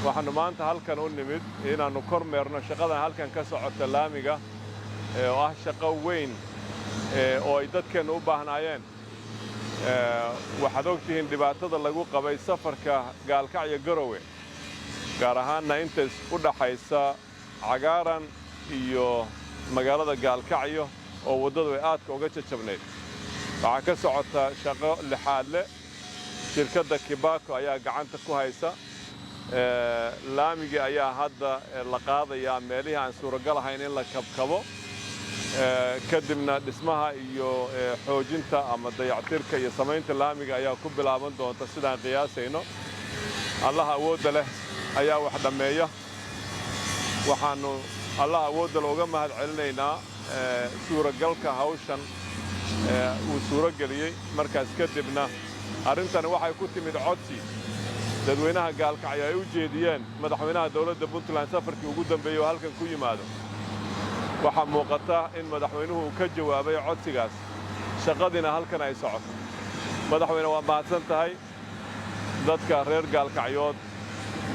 Waxaannu maanta halkan u nimid inaannu kormeerno shaqadan halkan ka socota laamiga, oo ah shaqo weyn oo ay dadkeennu u baahnaayeen. Waxaad og tihiin dhibaatada lagu qabay safarka Gaalkacyo Garowe, gaar ahaanna inta u dhaxaysa Cagaaran iyo magaalada Gaalkacyo oo waddadu ay aadka uga jajabnayd. Waxaa ka socota shaqo lixaadle. Shirkadda Kibaako ayaa gacanta ku haysa. Laamigii ayaa hadda la qaadayaa meelihii aan suuragal ahayn in la kabkabo, kadibna dhismaha iyo xoojinta ama dayactirka iyo samaynta laamiga ayaa ku bilaaban doonta sidaan qiyaasayno. Allaha awoodda leh ayaa wax dhammeeya. Waxaannu Allaha awoodda leh uga mahad celinaynaa suuragalka hawshan uu suuro geliyey. Markaas kadibna arrintani waxay ku timid codsi dadweynaha Gaalkacyo ay u jeediyeen madaxweynaha dowladda Puntland safarkii ugu dambeeyey oo halkan ku yimaado. Waxaa muuqata in madaxweynuhu uu ka jawaabay codsigaas, shaqadiina halkan ay socoto. Madaxweyne, waa mahadsan tahay. Dadka reer Gaalkacyood,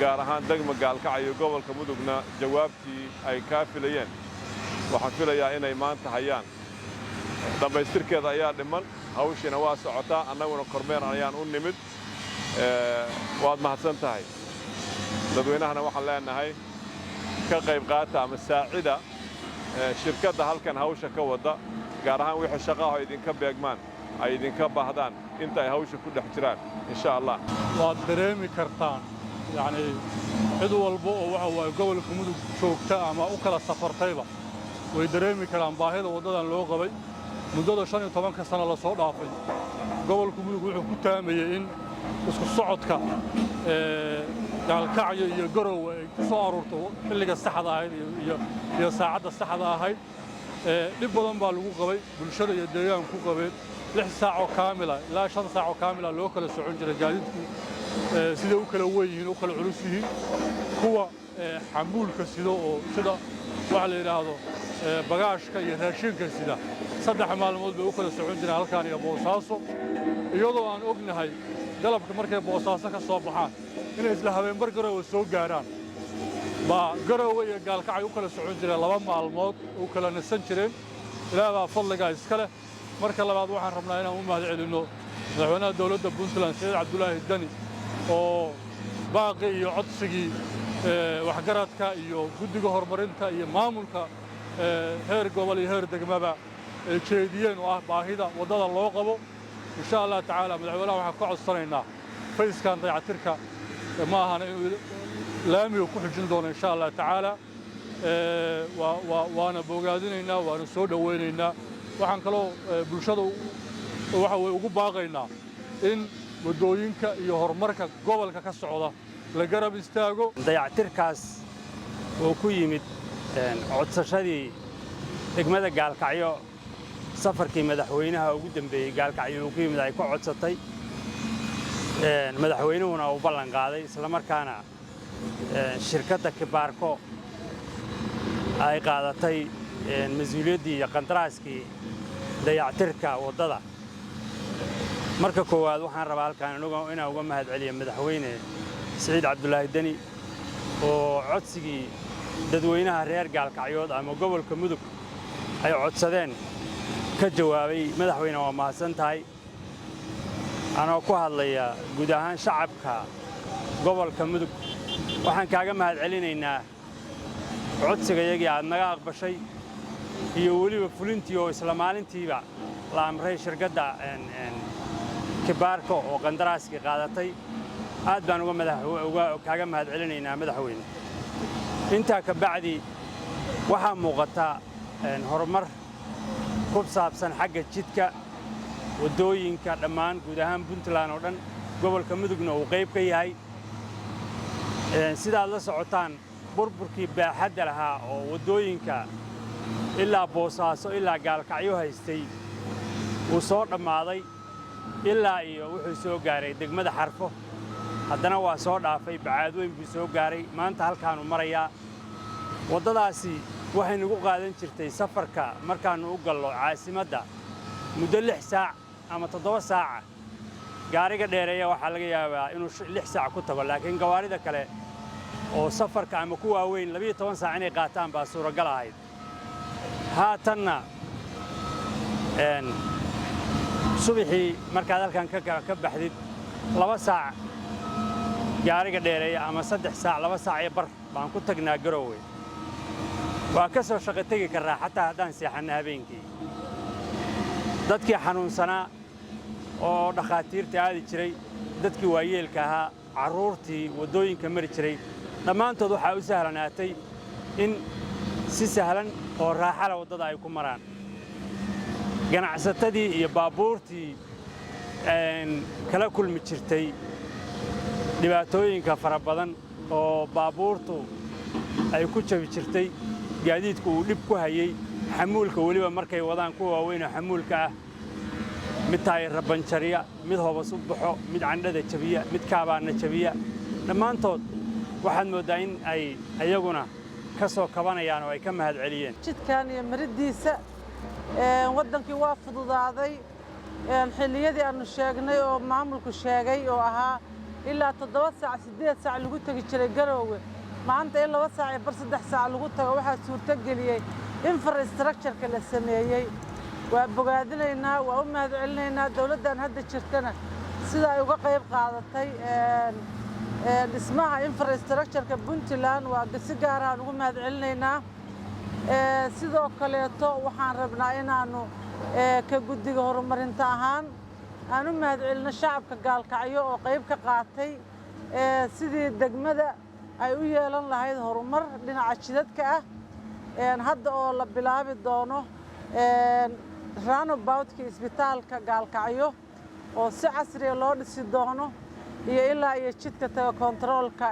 gaar ahaan degma Gaalkacyo, gobolka Mudugna, jawaabtii ay kaa filayeen waxaan filayaa inay maanta hayaan. Dhammaystirkeeda ayaa dhiman, hawshiina waa socotaa, annaguna kormeer ayaan u nimid. Waad mahadsan tahay. Dadweynahana waxaan leenahay ka qayb qaata ama saacida shirkadda halkan hawsha ka wadda, gaar ahaan wixii shaqaaho idinka beegmaan, ay idinka baahdaan inta ay hawsha ku dhex jiraan, insha Allah. Waad dareemi kartaan, yacnii, cid walba oo waxa waaye gobolka Mudug joogta ama u kala safartayba way dareemi karaan baahida waddadan loo qabay. Muddada 15-ka sano la soo dhaafay, gobolka Mudug wuxuu ku taamayey in isku socodka Gaalkacyo iyo Garowe ay ku soo aruurto xilliga saxda ahayd iyo saacadda saxda ahayd. Dhib badan baa lagu qabay, bulshada iyo deegaanku ku qabeen. 6 saac oo kaamila ilaa 5 saac oo kaamila loo kala socon jiray gaadiidku, siday u kala weyn yihiin, u kala culus yihiin. Kuwa xamuulka sida oo sida waxa la yidhaahdo bagaashka iyo raashinka sida, 3 maalmood bay u kala socon jireen halkaan iyo Boosaaso, iyadoo aan ognahay galabka markay Boosaaso ka soo baxaan inay isla habeenbar Garowe soo gaaraan. Baa Garowe iyo Gaalkacay u kala socon jireen 2 maalmood, u kala nasan jireen. Ilaah baa fadligaa iska leh. Marka labaad, waxaan rabnaa inaan u mahad celinno madaxweynaha dowladda Puntland, Siciid Cabdulaahi Deni, oo baaqi iyo codsigii waxgaradka iyo guddiga horumarinta iyo maamulka heer gobol iyo heer degmaba ay jeediyeen, oo ah baahida waddada loo qabo. Insha Allah tacaala, madaxweynaha waxaan ka codsanaynaa phase-kan dayactirka ma ahana inuu laamiga ku xujin doono, insha Allah tacaala. Waana bogaadinaynaa, waana soo dhowaynaynaa. Waxaan kaloo bulshada waxa weye ugu baaqaynaa in waddooyinka iyo horumarka gobolka ka socda la garab istaago. Dayactirkaas oo ku yimid codsashadii degmada Gaalkacyo, safarkii madaxweynaha ugu dambeeyey Gaalkacyo uu ku yimid ay ku codsatay, madaxweynuhuna uu ballan qaaday, islamarkaana shirkadda Kibaarko ay qaadatay mas-uuliyaddii iyo qandaraaskii dayactirka waddada. Marka koowaad, waxaan rabaa halkaan inaan uga mahad celiyo madaxweyne Siciid Cabdulaahi Deni oo codsigii dadweynaha reer Gaalkacyood ama gobolka Mudug ay codsadeen ka jawaabay. Madaxweyne, waa mahadsan tahay. Anoo ku hadlaya guud ahaan shacabka gobolka Mudug, waxaan kaaga mahad celinaynaa codsigayagii aad naga aqbashay iyo weliba fulintii oo isla maalintiiba la amray shirkadda Kibaarko oo qandaraaskii qaadatay. Aad baan kaaga mahad celinaynaa, madaxweyne. Intaa ka bacdi, waxaa muuqata horumar ku saabsan xagga jidka, waddooyinka dhammaan guud ahaan Puntland oo dhan, gobolka Mudugna uu qayb ka yahay. Sidaad la socotaan, burburkii baaxadda lahaa oo waddooyinka ilaa Boosaaso ilaa Gaalkacyo haystay wuu soo dhammaaday, ilaa iyo wuxuu soo gaaray degmada Xarfo. Haddana waa soo dhaafay, Bacaadweyn buu soo gaaray, maanta halkaannu marayaa. Waddadaasi waxay nagu qaadan jirtay safarka markaannu u gallo caasimadda muddo 6 saac ama 7 saaca. Gaariga dheereeya waxaa laga yaabaa inuu 6 saac ku tago, laakiin gawaarida kale Oo safarka ama ku waaweyn 12 saac inay qaataan baa suuragal ahayd. Haatanna subaxii markaad halkan ka baxdid, 2 saac gaariga dheereeya ama 3 saac, 2 saac iyo bar baan ku tagnaa Garoowe. Waa ka soo shaqo tegi karraa xataa haddaan seexanna habeenkii. Dadkii xanuunsanaa oo dhakhaatiirta aadi jiray, dadkii waayeelka ahaa, carruurtii waddooyinka mari jiray, dhammaantood waxaa u sahlanaatay in si sahlan oo raaxala waddada ay ku maraan. Ganacsatadii iyo baabuurtii kala kulmi jirtay dhibaatooyinka fara badan oo baabuurtu ay ku jabi jirtay, gaadiidku uu dhib ku hayey, xamuulka weliba markay wadaan kuwa waaweyn oo xamuulka ah, mid taayirra banjariya, mid hobas u baxo, mid candhada jabiya, mid kaabaanna jabiya, dhammaantood waxaad mooddaa in ay ayaguna ka soo kabanayaan oo ay ka mahad celiyeen. Jidkan iyo maridiisa waddankii waa fududaaday. Xilliyadii aanu sheegnay oo maamulku sheegay oo ahaa ilaa 7 saac, 8 saac lagu tegi jiray Garoowe, maanta in 2 saac iyo bar, 3 saac lagu tago waxaa suurtogeliyey infrastructure-ka la sameeyey. Waa bogaadinaynaa, waa u mahad celinaynaa dowladdan hadda jirtana sida ay uga qayb qaadatay dhismaha infrastructure-ka Puntland. Waa si gaar ahaan ugu mahad celinaynaa. Sidoo kaleeto waxaan rabnaa inaannu ka guddiga horumarinta ahaan aan u mahad celino shacabka Gaalkacyo oo qayb ka qaatay sidii degmada ay u yeelan lahayd horumar dhinaca jidadka ah. Hadda oo la bilaabi doono roundabout-kii isbitaalka Gaalkacyo oo si casriya loo dhisi doono iyo ilaa iyo jidka taga kontaroolka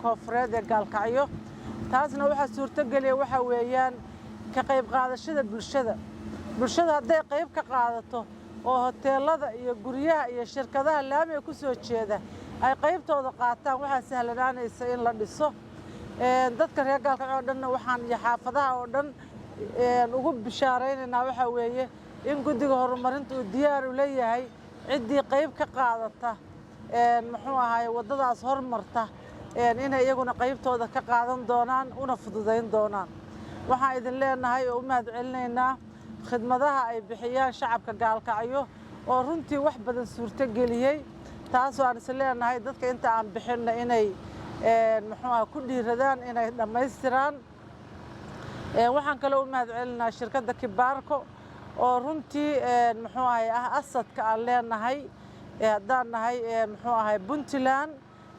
koonfureed ee Gaalkacyo, taasna waxaa suurtogeliya waxaa weeyaan ka qayb qaadashada bulshada. Bulshada hadday qayb ka qaadato oo hoteelada iyo guryaha iyo shirkadaha laamiga ku soo jeeda ay qaybtooda qaataan, waxaa sahlanaanaysa in la dhiso. Dadka reer Gaalkacyo oo dhanna waxaan iyo xaafadaha oo dhan ugu bishaaraynaynaa waxaa weeye in guddiga horumarinta uu diyaar u leeyahay ciddii qayb ka qaadata, muxuu ahaay, waddadaas hormarta inay iyaguna qaybtooda ka qaadan doonaan una fududayn doonaan. Waxaan idin leenahay oo u mahad celinaynaa khidmadaha ay bixiyaan shacabka Gaalkacyo oo runtii wax badan suurtogeliyey, taasoo aan is leenahay dadka inta aan bixinna inay, muxuu aha, ku dhiiradaan inay dhammaystiraan. Waxaan kaloo u mahad celinaa shirkadda Kibaarko oo runtii, muxuu ahay, ah asset-ka aan leenahay haddaan nahay, muxuu ahay, Puntland,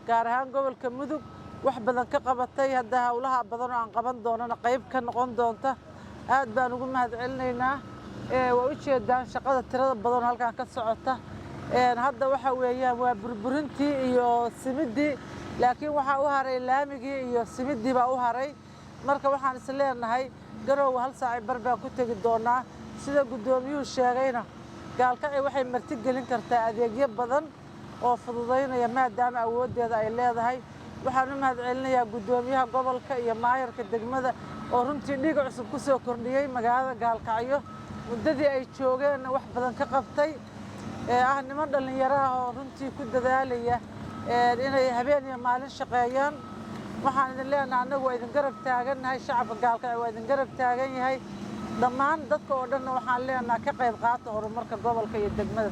gaar ahaan gobolka Mudug, wax badan ka qabatay. Hadda howlaha badan oo aan qaban doonana qayb ka noqon doonta. Aad baan ugu mahad celinaynaa. Waa u jeedaan shaqada tirada badan oo halkan ka socota. Hadda waxa weeyaan waa burburintii iyo simiddii, laakiin waxaa u haray laamigii iyo simiddii baa u haray. Marka waxaan is leenahay Garoowe 1 saaci bar baan ku tegi doonaa. Sida guddoomiyuhu sheegayna, Gaalkacyo waxay martigelin kartaa adeegyo badan oo fududaynaya maadaama awooddeeda ay leedahay. Waxaan u mahad celinayaa guddoomiyaha gobolka iyo maayarka degmada oo runtii dhiiga cusub ku soo kordhiyey magaalada Gaalkacyo, muddadii ay joogeenna wax badan ka qabtay, ee ah niman dhallinyaro ah oo runtii ku dadaalaya inay habeen iyo maalin shaqeeyaan. Waxaan idin leenahay annagu waa idin garab taagannahay. Shacabka Gaalkacyo waa idin garab taagan yahay. Dhammaan dadka oo dhanna waxaan leenahay ka qayb qaata horumarka gobolka iyo degmada.